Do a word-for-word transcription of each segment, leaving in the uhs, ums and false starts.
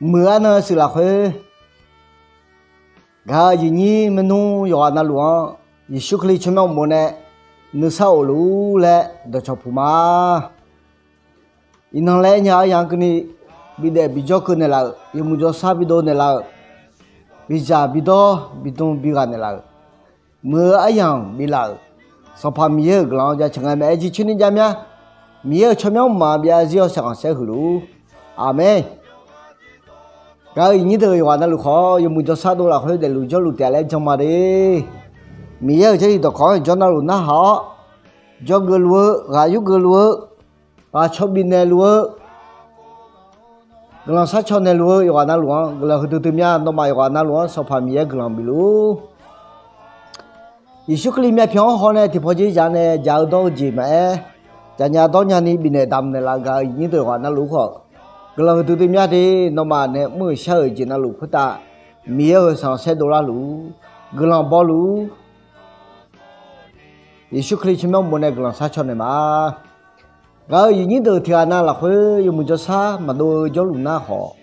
Muiq-eu arnan shuif lafkhoer, gaq-euq aqyuif nyir maernmr yawqghaq navluf-anr Yeqsur Kali tsawrmyanr uqmov nae nuisar of luf-ur laer dawqcawq puq ma. Iqnan laer nya aryamq-anr keuvni bidaef bijawr keuv naeqlaf-euq, yawmuiq jawrshar bidov naeqlaf-euq, bidzaq bidawr bidm bighaq naeqlaf-euq, muiq-eu aryamq biflaf-euq Sanqpaq Miqyaer-euq guiqlanq-anr jaceuq ngae maeq-aer jircoer ni jav mya. Miqyaer-euq tsawrmyanr mqmaq byav zir-awr shaqkhanq saer huiq luf-ur. Aqmeq. Gaq-euq aqyuif nyir deuq yawqghaq navluf khawf, yawmuiq jawrshar dov lafkhoer daefluf jawrluf taef laer jan ma de. Miqyaer-euq Jarlif dawqkawq-anr jawr navluf narhaq-awr, jawrgeuf luf-eu, ghaq yurgeuf luf-eu, ghaq caw bifnaeq luf-eu, guiqlanq sharcaw naeqluf-eu yawqghaq navluf-anr guiqlanq huiqdui dui mya. Nawmaf yawqghaq navluf-anr Sanqpaq Miqyaer guiqlanq bifluf-ur. Yeqsur Kali myavpyawq-anr hawnae tiqpawf jeq zaq nae jaq-eu dawr-eu jeq maqaer, jaqnya dawrnya ni bifnaeq damq naeqlaf gaq-euq aqyuif nyir deuq yawqghaq navluf khawf, guiqlanq huiqdui dui mya de. Nawmaf nae mr-euq shar-euq jeq navluf khoertav Miqyaer-euq sanq saer dovlar luf-ur, guiqlanq baw luf-ur. Yeqsur Kali tsawrmyanr uqmov nae guiqlanq sharcaw naeq ma. Gaq-euq aqyuif nyir deuq tiqghaq nav lafkhoer yawmuiq jawrshar maqdov-eu jawrluf nar khawf,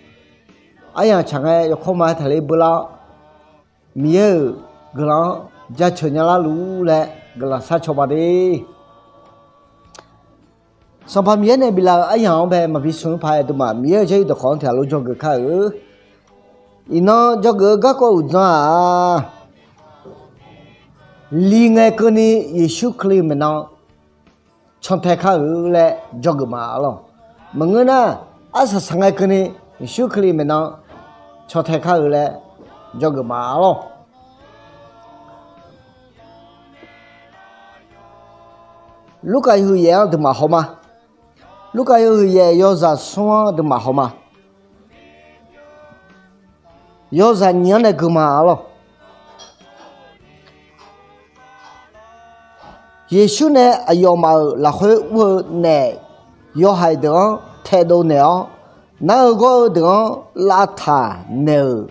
aryamq tsaq ngae yawkawr ma-aer taqler beular-awr, Miqyaer-euq guiqlanq-anr jaceuq nya lar luf-ur laer guiqlanq sharcaw ma de. Sanqpaq Miqyaer nae biflaf-euq aryamq-anr bae maqbi smq-anr paq-aer aqduimaf Miqyaer-euq Jarlif dawqkawq-anr tiqghaq lof dzawgeuf kar-eu. Iqnan dzawgeuf-eu garkawv uqdzan-aq, li ngae keuvni Yeqsur Kali-euq maeqnan cantae kar-eu laer dzawgeuf ma arlawr. Maqngeur nar, arsaq saq ngae keuvni Yeqsur Kali-euq maeqnan cantae kar-eu laer dzawgeuf ma arlawr. Lurkaf yawhuiq yaef-anr aqduimaf haw ma. Lurkaf yawhuiq yaef yawzaq smr-anr aqduimaf haw ma. Yawzaq nyiq-anr nae gui ma arlawr. Yeqsur nae aqyawfmaf-euq lafkhoer ur-eu naef yawhaiq deuq-anr taedov naeq-awr, nar-eu gawr-eu deuq-anr lavtaq naeq-euq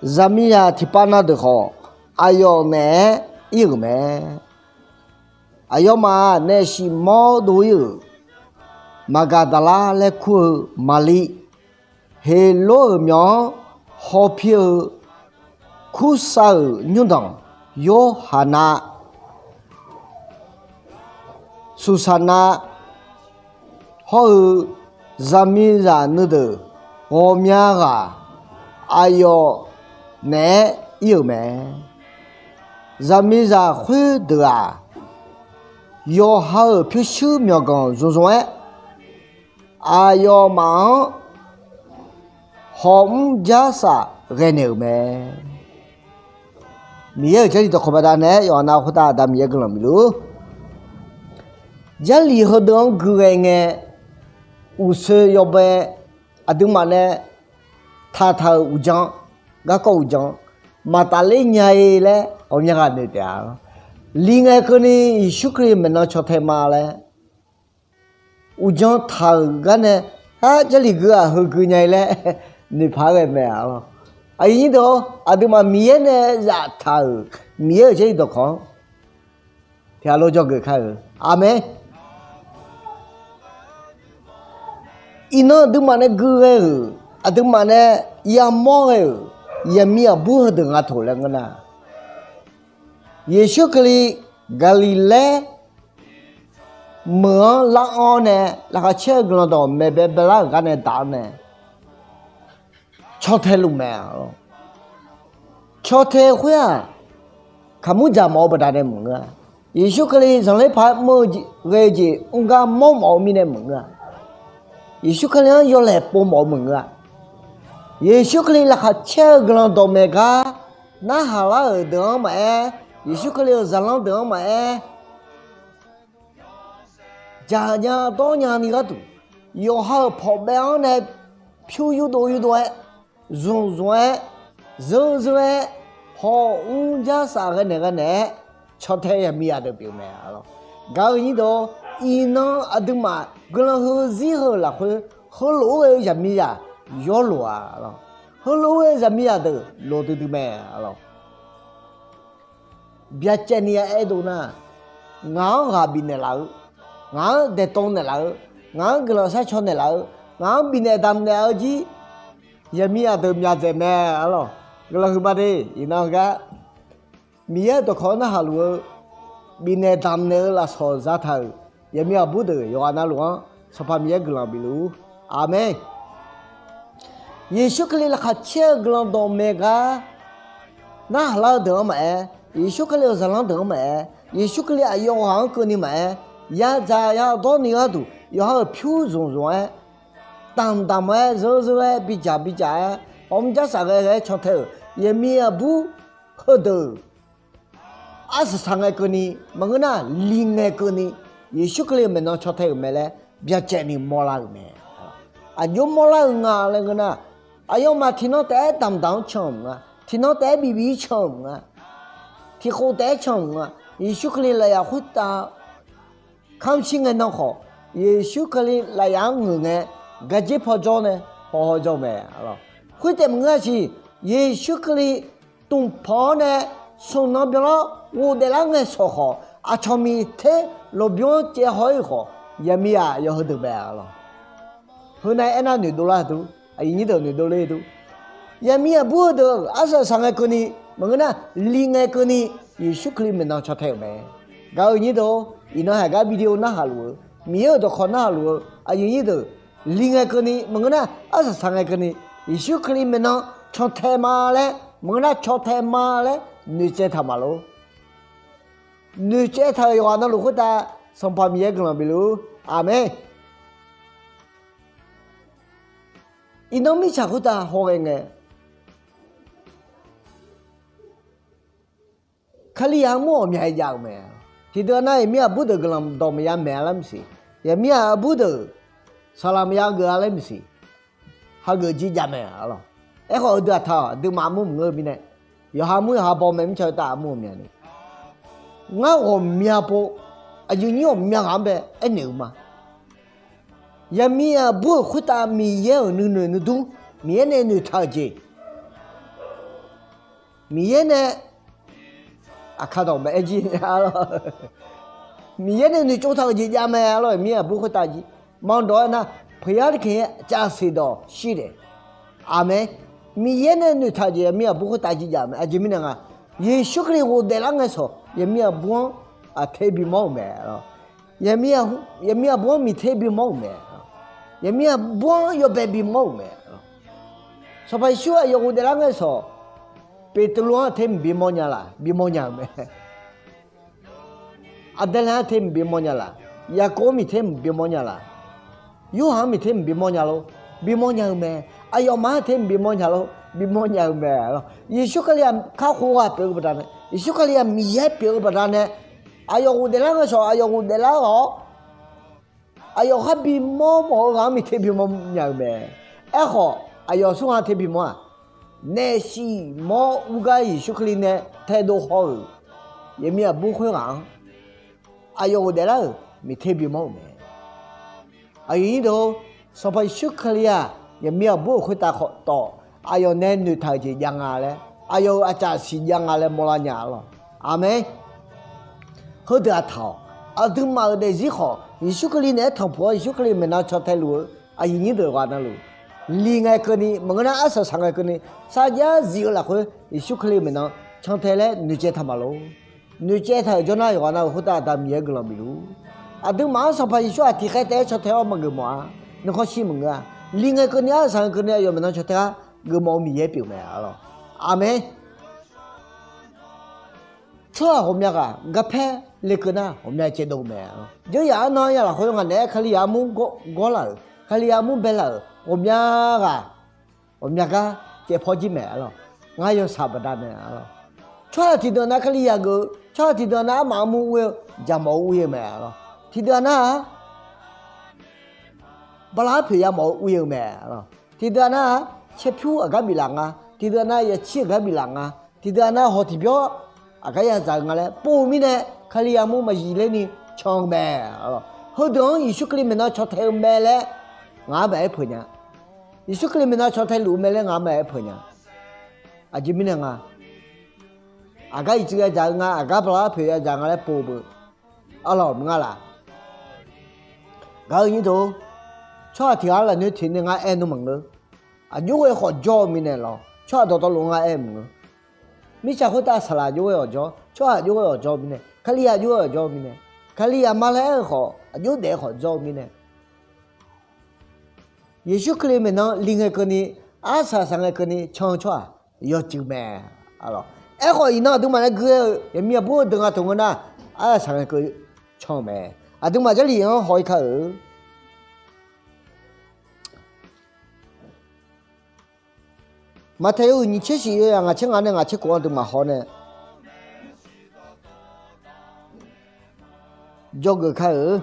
zaqmiqzaq tiqpav na deuq khawf, aqyawf naeq-aer ir-euq mae. Aqyawfmaf naef shif mawr dov ir-euq Maqgaqdaqlar laer kur-eu Maqli, Heqlor-euq myawq-anr hawpir-eu Kursav-euq nymrdanq Yorhaqnav, Suqsaqnav hawr-eu zaqmiqzaq nuideuq ghawqmya ghaq aqyawf naeq-aer ir-euq mae. Zaqmiqzaq khoerdeuq-aq, yawqha-euq pyurshuir myawqganq zmqzmq-aer aqyawfmaf-anr hawmr jarsaf ghae naeq-euq mae. Miqyaer-euq Jarlif dawqkawq baqdanae-aer yawqha nav khoertav Aqda Miqyaer guiqlanq bif luf-ur. Jarlif heudeuq-anr gui ghae ngae, uqsoe yawbae aqduimaf nae taqtaq-euq uqdzan, garkawv uqdzan maqtafler nya-e laer ghawqmya ghaq noeq taef-a. Li ngae keuvni Yeqsur Kali maeqnan caw tae ma laer uqdzan taq-euq gar nae, har Jarlif gui-aq heugui nya-e laer noeqpaq-aer ghae mae arlawr. Aqyuif nyir deuq-or, aqduimaf Miqyaer nae zaftaq-euq Miqyaer-euq Jarlif dawqkawq-anr tiqghaq lof dzawgeuf kar-eu. Aqmeq. Iqnan aqduimaf nae gui ghae-euq, aqduimaf nae yamawr ghae-euq yaqmiq aqbur heudeuq nga toq laer ngeur nar, Yeqsur Kali Gaqliqlaer meuq-anr lar-awr nae laqkhaq caer-eu guiqlanq dawq maeqbae baelar-euq gar nae daq-awr nae caw tae luf mae. Caw tae khoer-aq, kaqmur dzaq mawf-eu baqdanae maqngeur-a. Yeqsur Kali zanqler paq-aer mr-eu ghae-eu jeq mr gar mawr mawf-eu mirnae maqngeur-a. Yeqsur Kali-anr yawlaeq pov mawf-eu maqngeur-a. Yeqsur Kali laqkhaq caer-eu guiqlanq dawqmaeq gar narhaq lar-euq deuq-anr maqaer, Yeqsur Kali-euq zaqlanr deuq-anr maqaer, dzaqnya dawrnya ni gharduq, yawqha-euq pawqbaev-anr nae pyur yurdov yurdov-aer, zmqzmq-aer, zeur zeur-aer, hawmr jarsaf ghae naeq ghae naeq-aer caw tae yaqmiqzaq deuq pyeuf mae. Gaq-eu nyir deuq-or, iqnan aqduimaf guiqlanq heuzir heu lafkhoer heulof-aer ghae-eu yaqmiqzaq yawloq-a. Heulof-aer ghae-eu zaqmiqzaq deuq loq duidui mae. Byacaevni-a aerdov nar, ngaq-anr ghaq bifnaeq laf-eu, ngaq-anr daeqtov naeqlaf-eu, ngaq-anr guiqlanq sharcaw naeqlaf-eu, ngaq-anr bifnaeq damq naeq-eu jir Yaqmiqzaq deuq myaqdzaeq mae arlawq. Guiqlanq huiqma de. Iqnan heugar Miqyaer-euq dawqkawq narhaq luf-eu bifnaeq damqnaeq-eu lafsawq zataq-euq yaqmiq aqbur deuq yawqghaq navluf-anr Sanqpaq Miqyaer guiqlanq bifluf-ur. Aqmeq. Yeqsur Kali laqkhaq caer-eu guiqlanq dawqmaeq gar narhaq lar-eu deuq-anr maqaer, Yeqsur Kali-euq zaqlanr deuq-anr maqaer, Yeqsur Kali aqyawf ghaq-anr keuvni maqaer, yadzaq yadawr ni gharduq yawqha-euq pyur zmqzmq-aer, damqdamq-aer, zeur zeur-aer, bidzaq bidzaq-aer, ghawqmya jarsaq ghae ghae-aer cantae-euq yaqmiq aqbur heudeuq arsaq saq ngae keuvni maqngeur nar, li ngae keuvni, Yeqsur Kali-euq maeqnan cantae-euq mae laer byacaevni mawrlar-euq mae. Aqjox mawrlar-eu nga laer ngeur nar, aqyawfmaf tiqnan taef-aer damqdamq-anr can-euq maqnga, tiqnan taef-aer bif bif-ir can-euq maqnga, tiqkhof taef-aer can-euq maqnga. Yeqsur Kali lafyaq khoertav kamq shir ngae nan khawf, Yeqsur Kali lafyaq-anr ngeuq ngae, gardzer paw jawr nae haw haw jawr mae. Khoertaef maqngeur-a siq, Yeqsur Kali tmqpanq-awr nae smq nan byanlar ghofdaef lar ngae shawq khawf, aqcawq miqter lmqbymr-anr caev haw-ir-euq khawf, yaqmiq aqyawf heudeuq mae arlawq. Heunav aernar noeqdov lar dur, aqyuif nyir deuq noeqdov ler dur. Yaqmiq aqbur heudeuq arsaq saq ngae keuvni maqngeur nar, li ngae keuvni, Yeqsur Kali maeqnan cantae-euq mae. Gaq-euq nyir deuq, iqnan haiq gar video narhaq luf-eu, Miqyaer-euq dawqkawq narhaq luf-eu aqyuif nyir deuq, li ngae keuvni maqngeur nar, arsaq saq ngae keuvni, Yeqsur Kali maeqnan cantae ma laer maqngeur nar, cantae ma laer noeqtsaev taq maqlor. Noeqtsaev taq-euq yawqghaq navluf khoertav Sanqpaq Miqyaer guiqlanq bifluf-ur. Aqmeq. Iqnan mirtsaq khoertav hawghae ngae, Kalizaq armur ghawqmya jav-euq mae. Tiqdeuq nar yaqmir aqbur deuq guiqlanq dawq maqya maeq-a laer maqsiq. Yaqmir aqbur deuq saqlaq maqya geuf-a laer maqsiq. Hageuf jir jav mae arlawq. Aerkhawf heudeuq aqtaq-awq, aqduimaf armur maqngeur-eu mirnae, yawqha armur yawqha baw mae mirtsaq khoertav armur ghawqmyani. Ngar ghawqmya pov, aqyuif nyir ghawqmya ghaq-anr bae aernaeq-eu ma. Yaqmir aqbur-euq khoertav Miqyaer-euq nuinoeq nuidur, Miqyaer nae noeqtaq-euq jeq, Miqyaer nae aqkar dawq maqaer jir arlawq. Miqyaer nae noeqtsov taq-euq jeq jav mae arlawq. Yaqmir aqbur khoertav jir manq dawq-aer nar, พระเยซูคริสต์ cavsiq dawq shir daef. Aqmeq. Miqyaer nae noeqtaq-euq jeq yaqmir aqbur khoertav jir jav mae. Aqjeq mirnae nga, Yeqsur Kali ghofdaef lar ngae shawq yaqmir aqbur-anr aqter bimawr-euq mae arlawq. Yaqmir aqbur-anr miqter bimawr-euq mae. Yaqmir aqbur-anr yawbae bimawr-euq mae. Sanqpaq Yeqsur aqyawf ghofdaef lar ngae shawq, Beqtuvluv-anr aqter mq bimawr nya laf? Bimawr nya-euq mae. Aqdaeqlaeq-anr aqter mq bimawr nya laf? Yaqkov-anr miqter mq bimawr nya laf? Yorhaq-anr miqter mq bimawr nya lor? Bimawr nya-eu mae. Aqyawfmaf-anr aqter mq bimawr nya lor? Bimawr nya-eu mae. Yeqsur Kali-aq kakhof ghaq pyeuf-eu baqdanae, Yeqsur Kali-aq Miqyaer pyeuf-eu baqdanae, aqyawf ghofdaef lar ngae shawq aqyawf ghofdaef lar-awr, aqyawf khar bimawr mawf-eu ghaq-anr miqter bimawr nya-eu mae. Aerkhawf aqyawf smr ghaq-anr ter bimawr-aq, naef shif mawr urgar Yeqsur Kali nae taedov haw-euq yaqmir aqbur khoerghaq-anr aqyawf ghofdaef lar-euq miqter bimawr-euq mae. Aqyuif nyir deuq, Sanqpaq Yeqsur Kali-aq yaqmir aqbur-euq khoertav khawf tawf, aqyawf nae noeqtaq-euq jeq jav nga laer, aqyawf-euq aqcaf siq jav nga laer mawrlar nya arlawq. Aqmeq. Heudeuq aqtaq-awq. Aqduimaf-euq daefzir khawf Yeqsur Kali naeq-aer tanqpuq-awr Yeqsur Kali-euq maeqnan cantae luf-eu aqyuif nyir deuq ghaq navluf, li ngae keuvni maqngeur nar, arsaq saq ngae keuvni, sarjax zif-eu lafkhoer Yeqsur Kali-euq maeqnan cantae laer noeqtsaev taq maqlor. Noeqtsaev taq-euq jawrnar yawqghaq navluf khoertav Aqda Miqyaer guiqlanq bifluf-ur. Aqduimaf-anr Sanqpaq Yeqsur-aq tiqkhaer taef-aer cantae-awr maqgeuf mawf-a. Nuikhanr shir maqngeur-a. Li ngae keuvni, arsaq saq ngae keuvni, aqyawf maeqnan cantae-awr geufmawf-eu Miqyaer pyeuf mae arlawq. Aqmeq. Tsawrhaq ghawqmya ghaq garpaer lekeuv nar ghawqmya caevdov-eu mae. Jawryaq arnan ya lafkhoer ngaq naeq-aer Kalizaq armur gawrlaf-euq, Kalizaq armur baelaf-euq ghawqmya ghaq, ghawqmya gar caevpawr jir mae arlawq. Ngar yawshaq baqdanae arlawq. Tsawrhaq tiqdeuq nav Kalizaq geuf-eu, tsawrhaq tiqdeuq nav armaf armur ur-eu, jaqmawf-eu ur-ir-eu mae arlawq. Tiqdeuq nar-aq, bala arpoeq yamawf-eu ur-ir-eu mae arlawq. Tiqdeuq nar-aq, caerpyur aqgar biflaf nga, tiqdeuq nar-aq, yaqcir aqgar biflaf nga, tiqdeuq nar-aq, hawq tiqbyawr aqgar yadzaq-eu nga laer pov-eu mirnae, Kalizaq armur maqzif ler ni can-eu mae. Heudeuq-anr Yeqsur Kali maeqnan cantae-eu mae laer ngaq-anr maqaer peuq nya. Yeqsur Kali maeqnan cantae luf-eu mae laer ngaq-anr maqaer peuq nya. Aqjeq mirnae nga, aqgar iqcuiv yadzaq-eu nga, aqgar bala arpoeq yadzaq nga laer pov-eu beu arlawq maqnga laf. Gaq-eu nyir deuq, tsawrhaq tiq ghaq-anr lafnoer teq nae ngar aer nmr maqngeur. Aqjox ghae khawf jawr-eu mirnae lawr, tsawrhaq dawqtawvluf nga aer mq-eu. Mirtsaq khoertav saqlaq aqjox ghae-awq jawr, tsawrhaq aqjox ghae-awq jawr-eu mirnae, Kali aqjox ghae-awq jawr-eu mirnae, Kali aqma laer aer-eu khawf aqjox daef-eu khawf jawr-eu mirnae. Yeqsur Kali maeqnan li ngae keuvni, arsaq saq ngae keuvni can-eu tsawrhaq yawcuiv mae. Aerkhawf iqnan aqduimaf nae gui-eu yaqmiq aqbur-eu deuq nga taq ngeur nar, arsaq saq ngae keuv can-eu mae. Aqduimaf Jarlif-anr haw-ir kar-euq. Maqtaeq yawhuiq nyiq tser shif, yawzaq ngaq tser ngaq nae ngaq tser khof-anr aqduimaf haw nae jawrgeuf kar-eu.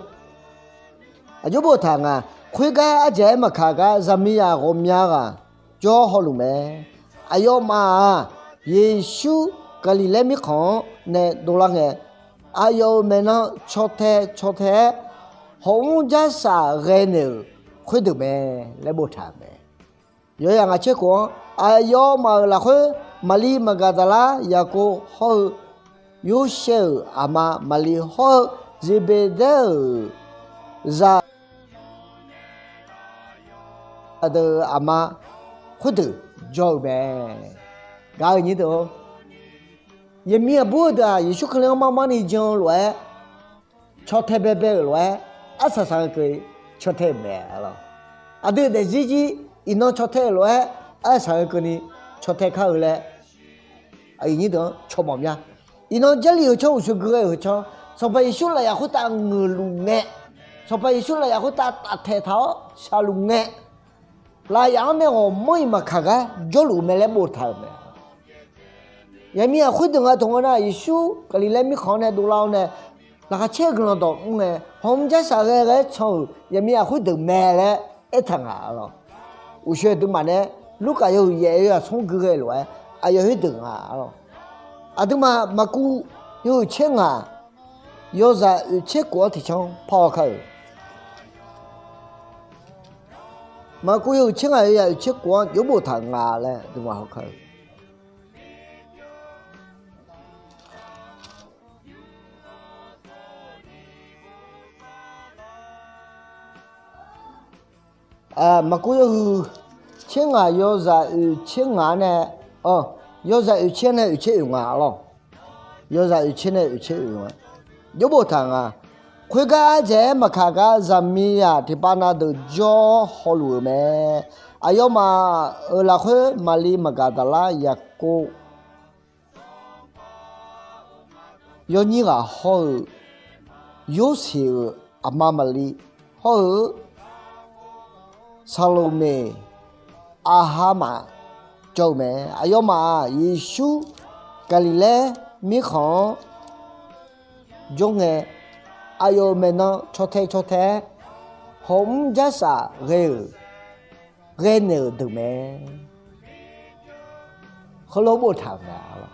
Aqjox boftaq nga, khoergar ardzaeq-aer maqkaq gar zaqmiqzaq ghawqmya ghaq jawr hawluf mae. Aqyawfmaf-aq, Yeqsur Gaqliqlaer mirkhanq-anr nae dovlar ngae, aqyawf-euq maeqnan caw tae caw tae-aer hawq mr jarsaf ghae naeq-euq khoerdeuq mae laer boftaq-euq mae. Yawzaq ngaq tser khof-anr aqyawfmaf-euq lafkhoer Maqli Maqgaqdaqlar Yaqkov hawr-eu Yorsaev-euq aqma Maqli hawr-eu Zeqbeqdaer-euq zaq deuq-euq aqma khoerdeuq jawr-eu mae. Gaq-eu nyir deuq-or, yaqmiq aqbur-eu deuq-aq Yeqsur Kali-anr mar mar ni jan-eu lof-aer, caw tae baebae-euq lof-aer, arsaq saq ngae keuv caw tae-euq mae. Aqdui daefzir jir iqnan caw tae-euq lof-aer, arsaq saq ngae keuvni caw tae kar-eu laer, aqyuif nyir deuq-anr cawmawf mya. Iqnan Jarlif heucanr uqshoe gui ghae-euq heucanr, Sanqpaq Yeqsur lafyaq khoertav ngeuqluf ngae, Sanqpaq Yeqsur lafyaq khoertav taftaeq taq-awr shaqluf ngae, lafyaq-anr nae ghawqmanr-iq maqkaq gar jawrluf-eu mae laer boftaq-euq mae. Yaqmiq aqkhoer deuq nga taq ngeur nar, Yeqsur Gaqliqlaer mirkhanq-anr nae dovlar-awr nae, laqkhaq caer-eu guiqlanq dawq mr ngae, hawq mr jarsaf ghae ghae-aer can-euq yaqmiq aqkhoer deuq mae laer aertaq nga lawq. Uqshoe aqduimaf nae Lurkaf yawhuiq yaef yawzaq smr gui ghae lof-aer aqyawf khoerdeuq nga lawq. Aqduimaf Maqkuv yawhuiq tser ngaq yawzaq oeq tser khof-anr tiqcanr parhaw kar-euq. Maqkuv yawhuiq tser ngaq yawzaq oeq tser khof-anr jov boftaq nga laer aqduimaf haw kar-euq. Maqkuv yawhuiq tser ngaq yawzaq oeq tser ngaq-anr nae, yawzaq oeq tser nae oeq tser oeq ngaq lawq. Yawzaq oeq tser nae oeq tser oeq nga. Jov boftaq nga. Khoergar ardzaeq-aer maqkaq gar zaqmiqzaq tiqpav na deuq jawr hawluf-euq mae. Aqyawfmaf-euq lafkhoer Maqli Maqgaqdaqlar Yaqkov yawnyir ghaq hawr-eu, Yorseq-euq aqma Maqli hawr-eu, Saqloqmeq, aqha maf jawr-eu mae. Aqyawfmaf-aq Yeqsur Gaqliqlaer mirkhanq-anr jawr ngae, aqyawf-euq maeqnan caw tae caw tae-aer hawq mr jarsaf ghae-euq ghae naeq-euq deuq mae. Heulof boftaq-euq mae.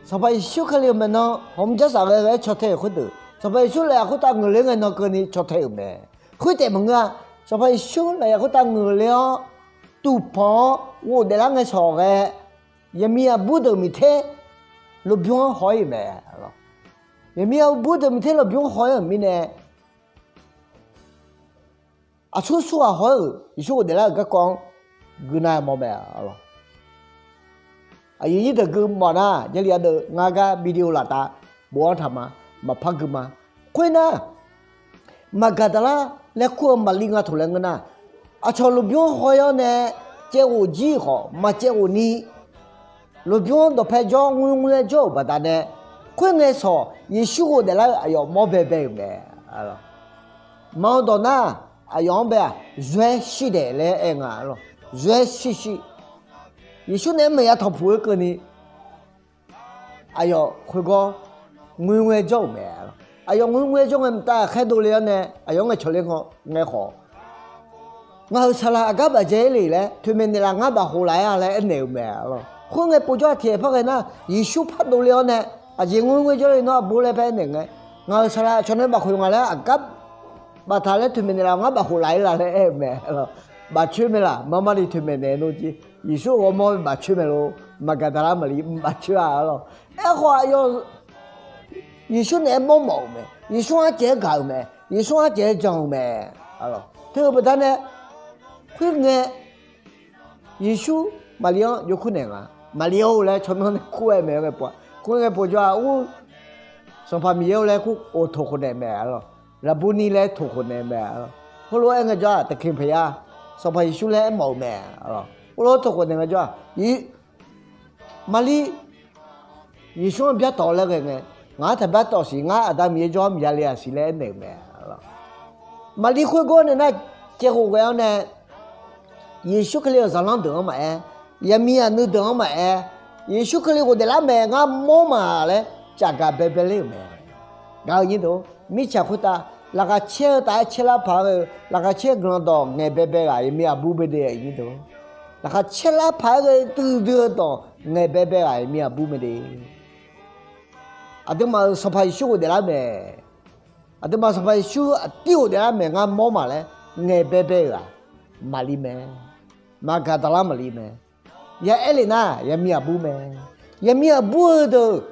Sanqpaq Yeqsur Kali-euq maeqnan hawq mr jarsaf ghae ghae-aer caw tae-euq khoerdeuq, Sanqpaq Yeqsur lafyaq khoertav ngeuqler ngae nan keuvni caw tae-euq mae. Khoertaef maqngeur-a. Sanqpaq Yeqsur lafyaq khoertav ngeuqler-awr, tuvpanq-awr ghofdaef lar ngae shawq ghae, yaqmiq aqbur deuq miqter lafbymr-anr haw-ir-euq mae. Yaqmiq aqbur deuq miqter lafbymr-anr haw-ir-euq mirnae, aqsur surghaq haw-ir-euq Yeqsur ghofdaef lar-euq garkawv-anr guiqnav mawf mae. Aqyuif nyir deuq gui mawf nar, Jarlif ardeuv ngar gar video laftav bof-anr taq ma, maqpar gui ma. Khoernar, Maqgaqdaqlar laer kur-eu Maqli nga taq laer ngeur nar, aqcawq lafbymr-anr haw-ir-awr nae caevghof jir khawf maqcaevghof ni, lafbymr-anr dawqpae jawr ngoer ngoer-aer jawr-euq baqdanae, khoerngae shawq Yeqsur ghofdaef lar-eu aqyawf mawr baebae-euq mae. Manq-eu dawq nar, aqyawf-anr bae-aq, zoer shir daeq laer aer nga lawq. Zoer shir shir. Yeqsur naeq-aer maqya tanqpuq-aer keuvni, aqyawf khoergawr ngoer ngoer-aer jawr-euq mae. Aqyawf ngoer ngoer-aer jawr ngae mqtav khaer dovle-awr nae, aqyawf-anr ngae cawqle ngae khawf, ngaq-euq saqlaq aqgar bafdzae-ir le laer toeqmaeq naeqlaf ngar bafkhof laf-aer-a laer aernaeq-euq mae lawq. Khoerngae povjawr aqtiq-aer par ghae nar, Yeqsur par dovle-awr nae, aqjeq ngoer ngoer jawrle nawr aqbur laer par aernaeq ngae, ngaq-euq saqlaq aqcawq nae bafkhof ngaq laer aqgar baftaq laer toeqmaeq naeqlaf ngar bafkhof laf-ir la laer aer-euq mae. Bafcoer mae laq, mar mar ni toeqmaeq naeq nor jir. Yeqsur ghawrmawr bafcoer mae lor. Maqgaqdaqlar Maqli bafcoer-a lawq. Aerkhawf aqyawf Yeqsur naeq-aer mawrmawf-euq mae. Yeqsur-anr caev-aer gaq-euq mae. Yeqsur-anr caev-aer jan-eu mae. Teu-eu baqdanae, khoerngae Yeqsur Maqlir-anr jov kur naeq nga. Maqlir-or laer tsawrmyanr nae kur-aer maeq-aer ghae pov-a. Kur-aer ghae pov jawr-aq, ur, Sanqpaq Miqyaer-or laer kur-oq toq khof naeq mae-a lawr. Laqbuni laer toq khof naeq mae-a lawr. Khoerlof-aer ngaejawr-aq, taqkeq paqya Sanqpaq Yeqsur laer aermawf-euq mae-a lawr. Khoerlof-aer toq khof naeq ngaejawr-aq, Maqlir Yeqsur-anr byartawf laer ghae ngae, ngaq-anr taq byartawf siq, ngar Aqda Miqyaer jawr-anr miqya le-aq siq laer aernaeq-euq mae-a lawr. Maqlir khoergawr nae nar, caevkhof ghae-awr nae, Yeqsur Kali-euq zaqlanr deuq-anr maqaer, yaqmiq yaqnui deuq-anr maqaer, Yeqsur Kali ghofdaef lar mae ngar mawr ma laer cafgaq baebae ler-euq mae. Gaq-eu nyir deuq, mirtsaq khoertav laqkhaq caer-eu taf-aer caerlar paq-aer ghae-eu laqkhaq caer guiqlanq dawq ngaeq baebae ghaq yaqmiq aqbur bae de-a nyir deuq. Laqkhaq caerlar paq-aer ghae-eu duidui-eu dawq ngaeq baebae ghaq yaqmiq aqbur mae de. Aqduimaf-euq Sanqpaq Yeqsur ghofdaef lar mae. Aqduimaf Sanqpaq Yeqsur aqdir ghofdaef lar mae ngar mawr ma laer ngaeq baebae-euq-aq, Maqlir mae. Maqgaqdaqlar Maqlir mae. Ya aer le nar, yaqmiq aqbur mae. Yaqmiq aqbur-eu deuq,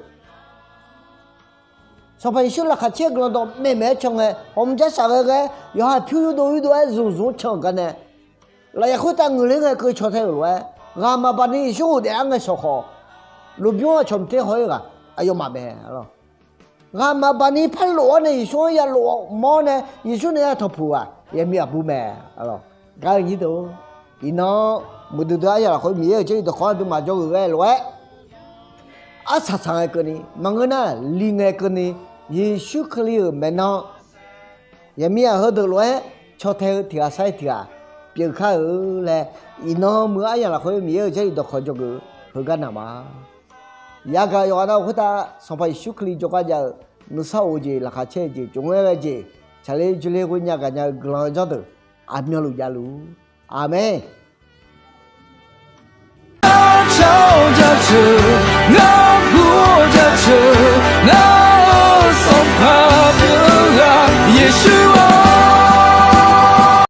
Sanqpaq Yeqsur laqkhaq caer guiqlanq dawq maeqmaeq-aer caw ngae, ghawqmya jarsaq ghae ghae-aer yawqha pyur yurdov yurdov-aer zmqzmq-anr can-euq garnae, lafyaq khoertav ngeuqler ngae keuv caw tae-euq lof-aer, ghaq maqbaq ni Yeqsur ghofdaef lar ngae shawq khawf, lmqbymr-aq cawq mqter haw-ir ghaq aqyawfmaf mae-a lawr. Ghaq maqbaq ni par lof-awr nae Yeqsur-anr ya lof mawr nae Yeqsur nae ya tanqpuq-aq yaqmiq aqbur mae-a lawr. Gaq-eu nyir deuq, iqnan muiqdui dui aryaq lafkhoer Miqyaer-euq jarlif dawqkawq aqduimaf jawrgeuf ghae lof-aer, arsaq saq ngae keuvni maqngeur nar li ngae keuvni, Yeqsur Kali-euq maeqnan yaqmiq aq heudeuq lof-aer caw tae-eu tiq ghaq sar-ir tiq ghaq pyeuf kar-eu laer, iqnan muiq-eu aryaq lafkhoer Miqyaer-euq jarlif dawqkawq jawrgeuf-eu heugar naq ma. Yagaq yawqghaq nav-euq khoertav Sanqpaq Yeqsur Kali jawrgar jav-eu nuisar of-eu jeq, laqkhaq caer-eu jeq, tsov ngaer ghae jeq, tsaqler joerler ghoe nya gaqnya-eu guiqlanq-eu jawr deuq aqmyanluf javluf. Aqmeq. Jaceuq ngar